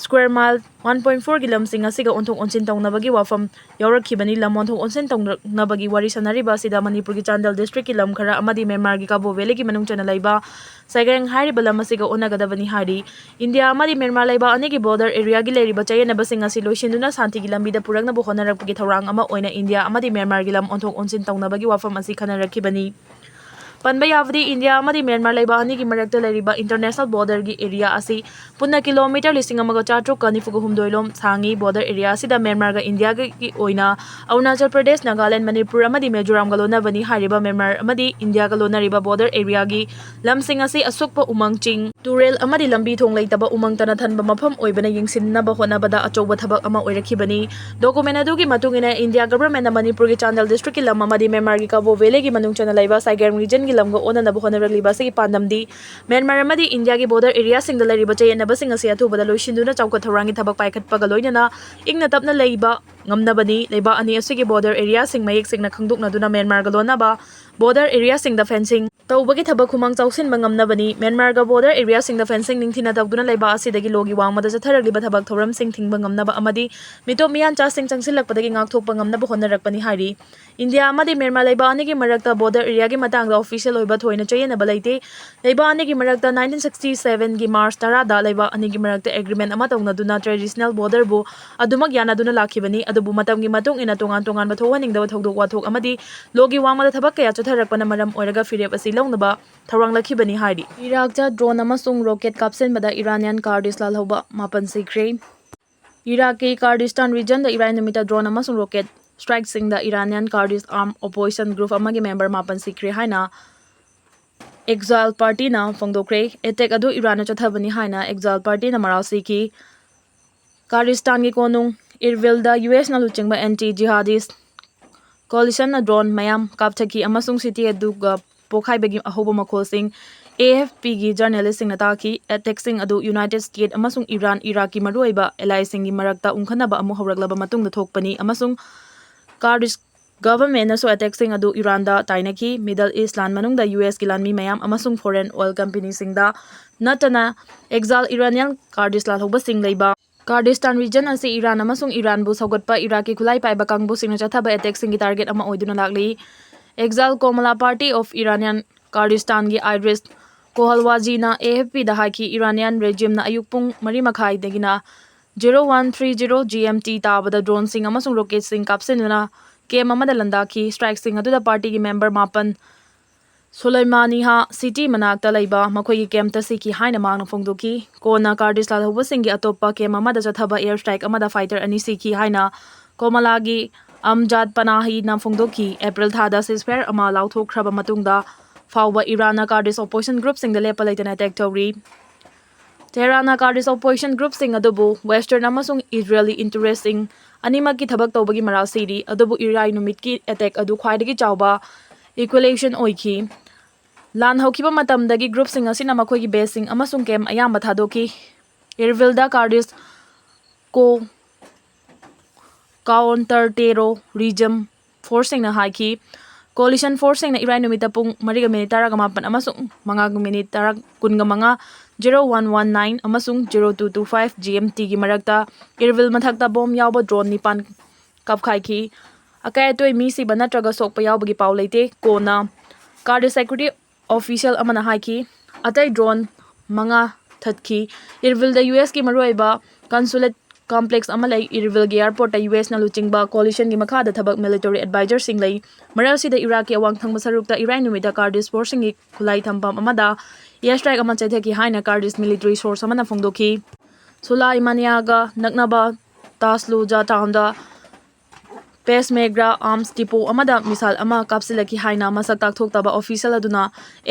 square mile one point four ꯒꯤ ꯂꯝꯁꯤꯡ ꯑꯁꯤꯒ ꯑꯣꯟꯊꯣꯛ ꯑꯣꯟꯁꯤꯟ ꯇꯧꯅꯕꯒꯤ ꯋꯥꯐꯝ ꯌꯥꯎꯔꯛꯈꯤꯕꯅꯤ꯫ ꯂꯝ ꯑꯣꯟꯊꯣꯛ ꯑꯣꯟꯁꯤꯟ ꯇꯧꯅꯕꯒꯤ ꯋꯥꯔꯤ ꯁꯥꯅꯔꯤꯕ ꯑꯁꯤꯗ ꯃꯅꯤꯄꯨꯔꯒꯤ ꯆꯥꯟꯗꯦꯜ ꯗꯤꯁꯇ꯭ꯔꯤꯛꯀꯤ ꯂꯝ ꯈꯔ ꯑꯃꯗꯤ ꯃ꯭ꯌꯥꯟꯃꯥꯔꯒꯤ ꯀꯥꯕꯣ ꯚꯦꯂꯤꯒꯤ ꯃꯅꯨꯡ ꯆꯟꯅ ꯂꯩꯕ ꯁꯥꯏꯒꯥꯡ ꯍꯥꯏꯔꯤꯕ ꯂꯝ ꯑꯁꯤꯒ ꯑꯣꯟꯅꯒꯗꯕꯅꯤ ꯍꯥꯏꯔꯤ꯫ ꯏꯟꯗꯤꯌꯥ ꯑꯃꯗꯤ ꯃ꯭ꯌꯥꯟꯃꯥꯔ ꯂꯩꯕꯥꯛ ꯑꯅꯤꯒꯤ ꯕꯣꯔꯗꯔ ꯑꯦꯔꯤꯌꯥꯒꯤ ꯂꯩꯔꯤꯕ ꯆꯌꯦꯠꯅꯕꯁꯤꯡ ꯑꯁꯤ ꯂꯣꯏꯁꯤꯟꯗꯨꯅ ꯁꯥꯟꯇꯤꯒꯤ ꯂꯝꯕꯤꯗ ꯄꯨꯔꯛꯅꯕ ꯍꯣꯠꯅꯔꯛꯄꯒꯤ ꯊꯧꯔꯥꯡ ꯑꯃ ꯑꯣꯏꯅ ꯏꯟꯗꯤꯌꯥ ꯑꯃꯗꯤ ꯃ꯭ꯌꯥꯟꯃꯥꯔꯒꯤ ꯂꯝ ꯑꯣꯟꯊꯣꯛ ꯑꯣꯟꯁꯤꯟ ꯇꯧꯅꯕꯒꯤ ꯋꯥꯐꯝ ꯑꯁꯤ ꯈꯟꯅꯔꯛꯈꯤꯕꯅꯤ꯫ ꯄꯟꯕ ꯌꯥꯕꯗꯤ, ꯏꯟꯗꯤꯌꯥ ꯑꯃꯗꯤ ꯃ꯭ꯌꯥꯟꯃꯥꯔ ꯂꯩꯕꯥꯛ ꯑꯅꯤꯒꯤ ꯃꯔꯛꯇ ꯂꯩꯔꯤꯕ ꯏꯟꯇꯔꯅꯦꯁꯅꯦꯜ ꯕꯣꯔꯗꯔꯒꯤ ꯑꯦꯔꯤꯌꯥ ꯑꯁꯤ ꯄꯨꯟꯅ ꯀꯤꯂꯣꯃꯤꯇꯔ ꯂꯤꯁꯤꯡ ꯑꯃꯒ ꯆꯥꯇ꯭ꯔꯨꯛꯀ ꯅꯤꯐꯨꯒ ꯍꯨꯝꯗꯣꯏ ꯂꯣꯝ ꯁꯥꯡꯉꯤ꯫ ꯕꯣꯔꯗꯔ ꯑꯦꯔꯤꯌꯥ ꯑꯁꯤꯗ ꯃ꯭ꯌꯥꯟꯃꯥꯔꯒ ꯏꯟꯗꯤꯌꯥꯒꯤ ꯑꯣꯏꯅ ꯑꯔꯨꯅꯥꯆꯜ ꯄ꯭ꯔꯗꯦꯁ, ꯅꯥꯒꯥꯂꯦꯟ, ꯃꯅꯤꯄꯨꯔ ꯑꯃꯗꯤ ꯃꯤꯖꯣꯔꯥꯝꯒ ꯂꯣꯟꯅꯕꯅꯤ꯫ ꯍꯥꯏꯔꯤꯕ ꯃ꯭ꯌꯥꯟꯃꯥꯔ ꯑꯃꯗꯤ ꯏꯟꯗꯤꯌꯥꯒ ꯂꯣꯟꯅꯔꯤꯕ ꯕꯣꯔꯗꯔ ꯑꯦꯔꯤꯌꯥꯒꯤ ꯂꯝꯁꯤꯡ ꯑꯁꯤ ꯑꯁꯨꯛꯄ ꯎꯃꯪ, ꯆꯤꯡ, ꯇꯨꯔꯦꯜ ꯑꯃꯗꯤ ꯂꯝꯕꯤ ꯊꯣꯡ ꯂꯩꯇꯕ ꯎꯃꯪꯇꯅ ꯊꯟꯕ ꯃꯐꯝ ꯑꯣꯏꯕꯅ ꯌꯦꯡꯁꯤꯟꯅꯕ ꯍꯣꯠꯅꯕꯗ ꯑꯆꯧꯕ ꯊꯕꯛ ꯑꯃ ꯑꯣꯏꯔꯛꯈꯤꯕꯅꯤ꯫ Document ꯑꯗꯨꯒꯤ ꯃꯇꯨꯡ ꯏꯟꯅ, ꯏꯟꯗꯤꯌꯥ ꯒꯚꯔꯟꯃꯦꯟꯠꯅ ꯃꯅꯤꯄꯨꯔꯒꯤ ꯆꯥꯟꯗꯦꯜ ꯗꯤꯁꯇ꯭ꯔꯤꯛꯀꯤ ꯂꯝ ꯑꯃꯗꯤ ꯃ꯭ꯌꯥꯟꯃꯥꯔꯒꯤ ꯀꯥꯕꯣ ꯚꯦꯂꯤꯒꯤ ꯃꯅꯨꯡ ꯆꯟꯅ ꯂꯩꯕ ꯁꯥꯏꯒꯥꯡ ꯔꯤꯖꯟꯒꯤ ꯂꯝꯒ ꯑꯣꯟꯅꯅꯕ ꯍꯣꯠꯅꯔꯛꯂꯤꯕ ꯑꯁꯤꯒꯤ ꯄꯥꯟꯗꯝꯗꯤ ꯃ꯭ꯌꯥꯟꯃꯥꯔ ꯑꯃꯗꯤ ꯏꯟꯗꯤꯌꯥꯒꯤ ꯕꯣꯔꯗꯔ ꯑꯦꯔꯤꯌꯥꯁꯤꯡꯗ ꯂꯩꯔꯤꯕ ꯆꯌꯦꯠꯅꯕꯁꯤꯡ ꯑꯁꯤ ꯑꯊꯨꯕꯗ ꯂꯣꯏꯁꯤꯟꯗꯨꯅ ꯆꯥꯎꯈꯠ ꯊꯧꯔꯥꯡꯒꯤ ꯊꯕꯛ ꯄꯥꯏꯈꯠꯄꯒ ꯂꯣꯏꯅꯅ ꯏꯪꯅ ꯇꯞꯅ ꯂꯩꯕ ꯉꯝꯅꯕꯅꯤ꯫ ꯂꯩꯕꯥꯛ ꯑꯅꯤ ꯑꯁꯤꯒꯤ ꯕꯣꯔꯗꯔ ꯑꯦꯔꯤꯌꯥꯁꯤꯡ ꯃꯌꯦꯛ ꯁꯦꯡꯅ ꯈꯪꯗꯣꯛꯅꯗꯨꯅ ꯃ꯭ꯌꯥꯟꯃꯥꯔꯒ ꯂꯣꯟꯅꯕ ꯕꯣꯔꯗꯔ ꯑꯦꯔꯤꯌꯥꯁꯤꯡꯗ ꯐꯦꯟꯁꯤꯡ ꯇꯧꯕꯒꯤ ꯊꯕꯛ ꯈꯨꯃꯥꯡ ꯆꯥꯎꯁꯤꯟꯕ ꯉꯝꯅꯕꯅꯤ꯫ ꯃ꯭ꯌꯥꯟꯃꯥꯔꯒ ꯕꯣꯔꯗꯔ ꯑꯦꯔꯤꯌꯥꯁꯤꯡꯗ ꯐꯦꯟꯁꯤꯡ ꯅꯤꯡꯊꯤꯅ ꯇꯧꯗꯨꯅ ꯂꯩꯕꯥꯛ ꯑꯁꯤꯗꯒꯤ ꯂꯣꯒꯤ ꯋꯥꯡꯃꯗ ꯆꯠꯊꯔꯛꯂꯤꯕ ꯊꯕꯛ ꯊꯧꯔꯝꯁꯤꯡ ꯊꯤꯡꯕ ꯉꯝꯅꯕ ꯑꯃꯗꯤ ꯃꯤꯇꯣꯞ ꯃꯤꯌꯥꯟꯆꯥꯁꯤꯡ ꯆꯪꯁꯤꯜꯂꯛꯄꯗꯒꯤ ꯉꯥꯛꯊꯣꯛꯄ ꯉꯝꯅꯕ ꯍꯣꯠꯅꯔꯛꯄꯅꯤ ꯍꯥꯏꯔꯤ꯫ ꯏꯟꯗꯤꯌꯥ ꯑꯃꯗꯤ ꯃ꯭ꯌꯥꯟꯃꯥꯔ ꯂꯩꯕꯥꯛ ꯑꯅꯤꯒꯤ ꯃꯔꯛꯇ ꯕꯣꯔꯗꯔ ꯑꯦꯔꯤꯌꯥꯒꯤ ꯃꯇꯥꯡꯗ ꯑꯣꯐꯤꯁꯤꯌꯦꯜ ꯑꯣꯏꯕ ꯊꯣꯏꯅ ꯆꯌꯦꯠꯅꯕ ꯂꯩꯇꯦ꯫ ꯂꯩꯕꯥꯛ ꯑꯅꯤꯒꯤ ꯃꯔꯛꯇ nineteen sixty seven ꯒꯤ ꯃꯥꯔꯆ ꯇꯔꯥꯗ ꯂꯩꯕꯥꯛ ꯑꯅꯤꯒꯤ ꯃꯔꯛꯇ ꯑꯦꯒ꯭ꯔꯤꯃꯦꯟ ꯑꯃ ꯇꯧꯅꯗꯨꯅ ꯇ꯭ꯔꯦꯗꯤꯁꯅꯦꯜ ꯕꯣꯔꯗꯔꯕꯨ ꯑꯗꯨꯃꯛ ꯌꯥꯅꯗꯨꯅ ꯂꯥꯛꯈꯤꯕꯅꯤ꯫ ꯑꯗꯨꯕꯨ ꯃꯇꯝꯒꯤ ꯃꯇꯨꯡ ꯏꯟꯅ ꯇꯣꯉꯥꯟ ꯇꯣꯉꯥꯟꯕ ꯊꯣꯛꯍꯟꯅꯤꯡꯗꯕ ꯊꯧꯗꯣꯛ ꯋꯥꯊꯣꯛ ꯑꯃꯗꯤ ꯂꯣꯒꯤ ꯋꯥꯡꯃꯗ ꯊꯕꯛ ꯀꯌꯥ ꯆꯠꯊꯔꯛꯄꯅ ꯃꯔꯝ ꯑꯣꯏꯔꯒ ꯐꯤꯔꯦꯞ ꯑꯁꯤ ꯂꯧꯅꯕ ꯊꯧꯔꯥꯡꯂꯛꯈꯤꯕꯅꯤ ꯍꯥꯏꯔꯤ꯫ ꯏꯔꯥꯛꯇ ꯗ꯭ꯔꯣꯟ ꯑꯃꯁꯨꯡ ꯔꯣꯀꯦꯠ ꯀꯥꯞꯁꯤꯟꯕꯗ ꯏꯔꯥꯅꯤꯌꯥꯟ ꯀꯥꯔꯗꯤꯁ ꯂꯥꯜꯍꯧꯕ ꯃꯥꯄꯟ ꯁꯤꯈ꯭ꯔꯦ꯫ ꯏꯔꯥꯛꯀꯤ ꯀꯥꯔꯗꯤꯁꯇꯥꯟ ꯔꯤꯖꯟꯗ ꯏꯔꯥꯏ ꯅꯨꯃꯤꯠꯇ ꯗ꯭ꯔꯣꯟ ꯑꯃꯁꯨꯡ ꯔꯣꯀꯦꯠ ꯁ꯭ꯇ꯭ꯔꯥꯏꯛꯁꯤꯡꯗ ꯏꯔꯥꯅꯤꯌꯥꯟ ꯀꯥꯔꯗꯤꯁ ꯑꯥꯔꯝ ꯑꯣꯄꯣꯖꯤꯁꯟ ꯒ꯭ꯔꯨꯞ ꯑꯃꯒꯤ ꯃꯦꯝꯕꯔ ꯃꯥꯄꯟ ꯁꯤꯈ꯭ꯔꯦ ꯍꯥꯏꯅ ꯑꯦꯛꯖꯥꯏꯜ ꯄꯥꯔꯇꯤꯅ ꯐꯣꯡꯗꯣꯛꯈ꯭ꯔꯦ꯫ ꯑꯦꯇꯦꯛ ꯑꯗꯨ ꯏꯔꯥꯟꯅ ꯆꯠꯊꯕꯅꯤ ꯍꯥꯏꯅ ꯑꯦꯛꯖꯥꯏꯜ ꯄꯥꯔꯇꯤꯅ ꯃꯔꯥꯜ ꯁꯤꯈꯤ꯫ ꯀꯥꯔꯗꯤꯁꯇꯥꯟꯒꯤ ꯀꯣꯅꯨꯡ ꯏꯔꯕꯤꯜꯗ ꯌꯨ ꯑꯦꯁꯅ ꯂꯨꯆꯤꯡꯕ ꯑꯦꯟꯇꯤ ꯖꯤꯍꯥꯗꯤꯁ Coalitionꯅ drone ꯃꯌꯥꯝ ꯀꯥꯞꯊꯈꯤ ꯑꯃꯁꯨꯡ city ꯑꯗꯨꯒ ꯄꯣꯈꯥꯏꯕꯒꯤ ꯑꯍꯧꯕ ꯃꯈꯣꯜꯁꯤꯡ AFPꯒꯤ journalistꯁꯤꯡꯅ ꯇꯥꯈꯤ꯫ Attackꯁꯤꯡ ꯑꯗꯨ United States ꯑꯃꯁꯨꯡ ꯏꯔꯥꯟ, ꯏꯔꯥꯛꯀꯤ ꯃꯔꯨꯑꯣꯏꯕ allyꯁꯤꯡꯒꯤ ꯃꯔꯛꯇ ꯎꯪꯈꯠꯅꯕ ꯑꯃꯨꯛ ꯍꯧꯔꯛꯂꯕ ꯃꯇꯨꯡꯗ ꯊꯣꯛꯄꯅꯤ ꯑꯃꯁꯨꯡ Kurdish governmentꯅꯁꯨ attackꯁꯤꯡ ꯑꯗꯨ ꯏꯔꯥꯟꯗ ꯇꯥꯏꯅꯈꯤ꯫ Middle East ꯂꯥꯟ ꯃꯅꯨꯡꯗ USꯀꯤ ꯂꯥꯟꯃꯤ ꯃꯌꯥꯝ ꯑꯃꯁꯨꯡ foreign oil companyꯁꯤꯡꯗ ꯅꯠꯇꯅ exile Iranian Kurdish ꯂꯥꯜꯍꯧꯕꯁꯤꯡ ꯂꯩꯕ Kurdistan region ꯑꯁꯤ ꯏꯔꯥꯟ ꯑꯃꯁꯨꯡ ꯏꯔꯥꯟꯕꯨ ꯁꯧꯒꯠꯄ ꯏꯔꯥꯛꯀꯤ ꯈꯨꯠꯂꯥꯏ ꯄꯥꯏꯕ ꯀꯥꯡꯕꯨꯁꯤꯡꯅ ꯆꯠꯊꯕ attackꯁꯤꯡꯒꯤ target ꯑꯃ ꯑꯣꯏꯗꯨꯅ ꯂꯥꯛꯂꯤ꯫ Exile Komala Party of Iranian Kurdistanꯒꯤ Idris Kohalwajiꯅ AFPꯗ ꯍꯥꯏꯈꯤ, Iranian regimeꯅ ꯑꯌꯨꯛ ꯄꯨꯡ ꯃꯔꯤ ꯃꯈꯥꯏꯗꯒꯤꯅ zero one three zero GMT ꯇꯥꯕꯗ droneꯁꯤꯡ ꯑꯃꯁꯨꯡ rocketꯁꯤꯡ ꯀꯥꯞꯁꯤꯟꯗꯨꯅ camp ꯑꯃꯗ ꯂꯥꯟꯗꯥꯈꯤ꯫ Strikeꯁꯤꯡ ꯑꯗꯨꯗ partyꯒꯤ member ꯃꯥꯄꯟ Soleimaniha city ꯃꯅꯥꯛꯇ ꯂꯩꯕ ꯃꯈꯣꯏꯒꯤ campꯇ ꯁꯤꯈꯤ ꯍꯥꯏꯅ ꯃꯍꯥꯛꯅ ꯐꯣꯡꯗꯣꯛꯈꯤ꯫ ꯀꯣꯟꯅ Kurdish ꯂꯥꯜꯍꯧꯕꯁꯤꯡꯒꯤ ꯑꯇꯣꯞꯄ camp ꯑꯃꯗ ꯆꯠꯊꯕ air strike ꯑꯃꯗ fighter ꯑꯅꯤ ꯁꯤꯈꯤ ꯍꯥꯏꯅ Komalaꯒꯤ Amjad Panahiꯅ ꯐꯣꯡꯗꯣꯛꯈꯤ꯫ April ꯊꯥꯗ ceasefire ꯑꯃ ꯂꯥꯎꯊꯣꯛꯈ꯭ꯔꯕ ꯃꯇꯨꯡꯗ ꯐꯥꯎꯕ ꯏꯔꯥꯟꯅ Kurdish opposition groupꯁꯤꯡꯗ ꯂꯦꯞꯄ ꯂꯩꯇꯅ attack ꯇꯧꯔꯤ꯫ Tehranꯅ Kurdish opposition groupꯁꯤꯡ ꯑꯗꯨꯕꯨ Western ꯑꯃꯁꯨꯡ Israeli interestꯁꯤꯡ ꯑꯅꯤꯃꯛꯀꯤ ꯊꯕꯛ ꯇꯧꯕꯒꯤ ꯃꯔꯥꯜ ꯁꯤꯔꯤ, ꯑꯗꯨꯕꯨ ꯏꯔꯥꯏ ꯅꯨꯃꯤꯠꯀꯤ attack ꯑꯗꯨ ꯈ꯭ꯋꯥꯏꯗꯒꯤ ꯆꯥꯎꯕ escalation ꯑꯣꯏꯈꯤ꯫ ꯂꯥꯟ ꯍꯧꯈꯤꯕ ꯃꯇꯝꯗꯒꯤ groupꯁꯤꯡ ꯑꯁꯤꯅ ꯃꯈꯣꯏꯒꯤ baseꯁꯤꯡ ꯑꯃꯁꯨꯡ camp ꯑꯌꯥꯝꯕ ꯊꯥꯗꯣꯛꯈꯤ꯫ Irbilꯗ Kurdish co-, counter terrorism forceꯁꯤꯡꯅ ꯍꯥꯏꯈꯤ꯫ Coalition forceꯁꯤꯡꯅ ꯏꯔꯥꯏ ꯅꯨꯃꯤꯠꯇ ꯄꯨꯡ ꯃꯔꯤꯒ minute ꯇꯔꯥꯃꯥꯄꯟ ꯑꯃꯁꯨꯡ ꯃꯉꯥꯒ minute ꯇꯔꯥ, ꯀꯨꯟꯒ ꯃꯉꯥ, zero one one nine ꯑꯃꯁꯨꯡ zero two two five GMTꯒꯤ ꯃꯔꯛꯇ Irbil ꯃꯊꯛꯇ bomb ꯌꯥꯎꯕ drone ꯅꯤꯄꯥꯟ ꯀꯥꯞꯈꯥꯏꯈꯤ꯫ ꯑꯀꯥꯏ ꯑꯇꯣꯏ ꯃꯤ ꯁꯤꯕ ꯅꯠꯇ꯭ꯔꯒ ꯁꯣꯛꯄ ꯌꯥꯎꯕꯒꯤ ꯄꯥꯎ ꯂꯩꯇꯦ꯫ ꯀꯣꯟꯅ Kurdish security official ꯑꯃꯅ ꯍꯥꯏꯈꯤ, ꯑꯇꯩ drone ꯃꯉꯥ ꯊꯠꯈꯤ꯫ Irbilꯗ USꯀꯤ ꯃꯔꯨꯑꯣꯏꯕ consulate complex ꯑꯃ ꯂꯩ꯫ Irbilꯒꯤ airportꯇ USꯅ ꯂꯨꯆꯤꯡꯕ coalitionꯒꯤ ꯃꯈꯥꯗ ꯊꯕꯛ military advisorꯁꯤꯡ ꯂꯩ꯫ ꯃꯔꯛ ꯑꯁꯤꯗ ꯏꯔꯥꯛꯀꯤ ꯑꯋꯥꯡ ꯊꯪꯕ ꯁꯔꯨꯛꯇ ꯏꯔꯥꯏ ꯅꯨꯃꯤꯠꯇ Kurdish forceꯁꯤꯡꯒꯤ ꯈꯨꯠꯂꯥꯏ ꯊꯝꯐꯝ ꯑꯃꯗ air strike ꯑꯃ ꯆꯠꯊꯈꯤ ꯍꯥꯏꯅ Kurdish military source ꯑꯃꯅ ꯐꯣꯡꯗꯣꯛꯈꯤ꯫ Sulaymaniyahꯒ ꯅꯛꯅꯕ Tasluja townꯗ Peshmerga arms depot ꯑꯃꯗ missile ꯑꯃ ꯀꯥꯞꯁꯤꯜꯂꯛꯈꯤ ꯍꯥꯏꯅ ꯃꯁꯛ ꯇꯥꯛꯊꯣꯛꯇꯕ official ꯑꯗꯨꯅ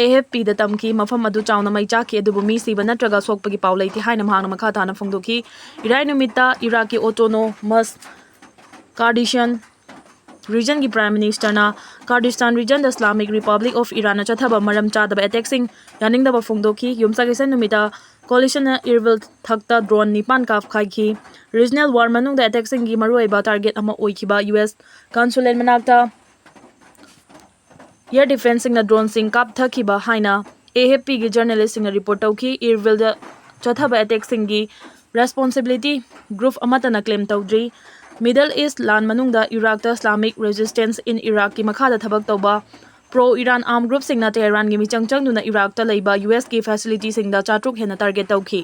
AFPꯗ ꯇꯝꯈꯤ꯫ ꯃꯐꯝ ꯑꯗꯨ ꯆꯥꯎꯅ ꯃꯩ ꯆꯥꯛꯈꯤ, ꯑꯗꯨꯕꯨ ꯃꯤ ꯁꯤꯕ ꯅꯠꯇ꯭ꯔꯒ ꯁꯣꯛꯄꯒꯤ ꯄꯥꯎ ꯂꯩꯇꯦ ꯍꯥꯏꯅ ꯃꯍꯥꯛꯅ ꯃꯈꯥ ꯇꯥꯅ ꯐꯣꯡꯗꯣꯛꯈꯤ꯫ ꯏꯔꯥꯏ ꯅꯨꯃꯤꯠꯇ ꯏꯔꯥꯛꯀꯤ autonomous Kurdish Region ꯒꯤ Prime Minister ꯅ Kurdistan region the Islamic Republic of Iran ꯅ ꯆꯠꯊꯕ ꯃꯔꯝ ꯆꯥꯗꯕ attack ꯁꯤꯡ ꯌꯥꯅꯤꯡꯗꯕ ꯐꯣꯡꯗꯣꯛꯈꯤ꯫ ꯌꯨꯝꯁꯀꯩꯁ ꯅꯨꯃꯤꯠꯇ coalition ꯅ Irbil ꯊꯛꯇ drone ꯅꯤꯄꯥꯟ ꯀꯥꯞꯈꯥꯏꯈꯤ꯫ Regional war ꯃꯅꯨꯡꯗ attack ꯁꯤꯡꯒꯤ ꯃꯔꯨꯑꯣꯏꯕ target ꯑꯃ ꯑꯣꯏꯈꯤꯕ U S consulate ꯃꯅꯥꯛꯇ air defense ꯁꯤꯡꯅ drone ꯁꯤꯡ ꯀꯥꯞꯊꯈꯤꯕ ꯍꯥꯏꯅ A F P ꯒꯤ journalist ꯁꯤꯡꯅ report ꯇꯧꯈꯤ꯫ Irbil ꯗ ꯆꯠꯊꯕ attack ꯁꯤꯡꯒꯤ responsibility group ꯑꯃꯠꯇꯅ claim ꯇꯧꯗ꯭ꯔꯤ꯫ Middle East ꯂꯥꯟ ꯃꯅꯨꯡꯗ Iraq ꯇ Islamic Resistance in Iraq ꯀꯤ ꯃꯈꯥꯗ ꯊꯕꯛ ꯇꯧꯕ pro Iran armed group ꯁꯤꯡꯅ Tehran ꯒꯤ ꯃꯤꯆꯪ ꯆꯪꯗꯨꯅ Iraq ꯇ ꯂꯩꯕ U S ꯀꯤ facility ꯁꯤꯡꯗ ꯆꯥꯇ꯭ꯔꯨꯛ ꯍꯦꯟꯅ target ꯇꯧꯈꯤ꯫